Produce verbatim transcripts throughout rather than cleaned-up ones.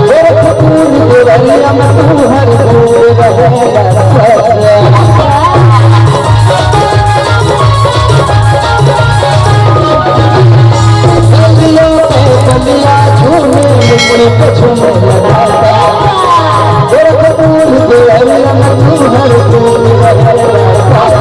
गोरखपुर देवरिया में तू हर दूर रहेला सच। गलिया पे गलिया झूमे, मुड़ी पे झूमे लगा। गोरखपुर देवरिया में तू हर दूर रहेला सच।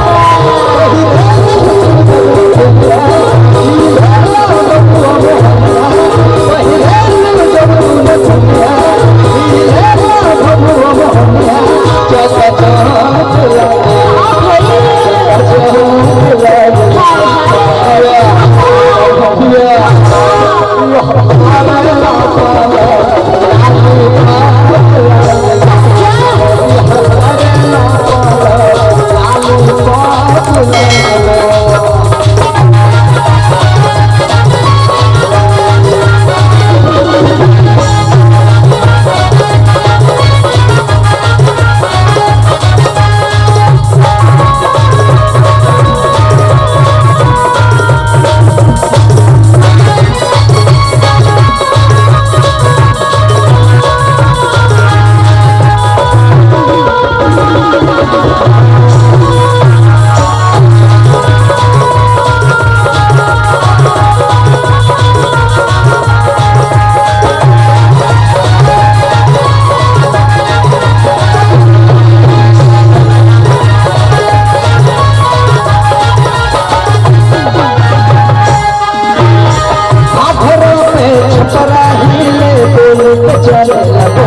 घरों में छपरा हिले, बोल के चले लगो।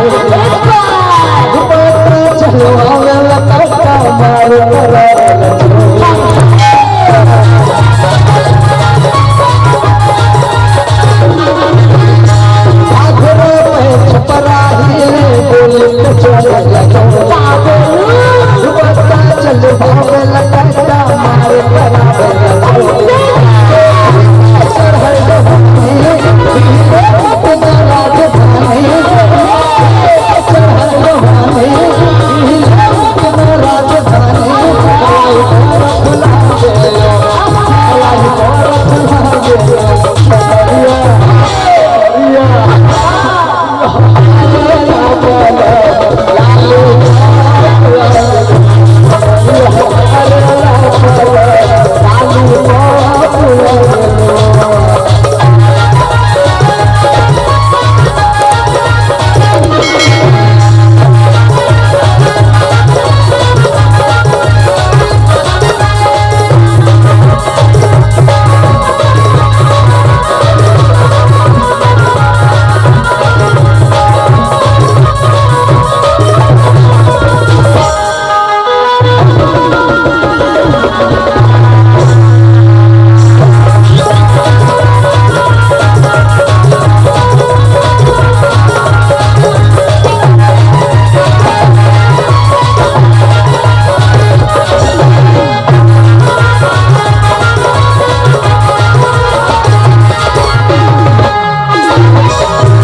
दुपट्टा चलवावे लपट्टा मार करा लगो। घरों में छपरा हिले, बोल के चले लगो। दुपट्टा चलवावे लपट्टा मार करा लगो।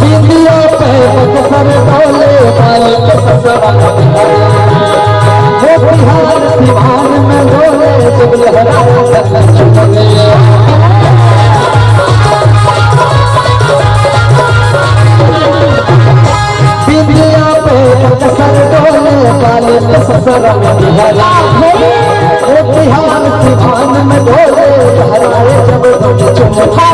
बिंदिया पे बक्सर डोले, बाल के ससुरा। वो बिहार दीवान में डोले, जब लहराए चंद्र चुनरिया। बिंदिया पे बक्सर डोले, बाल के ससुरा में बिहार। वो बिहार दीवान में डोले, लहराए जब चुनरिया।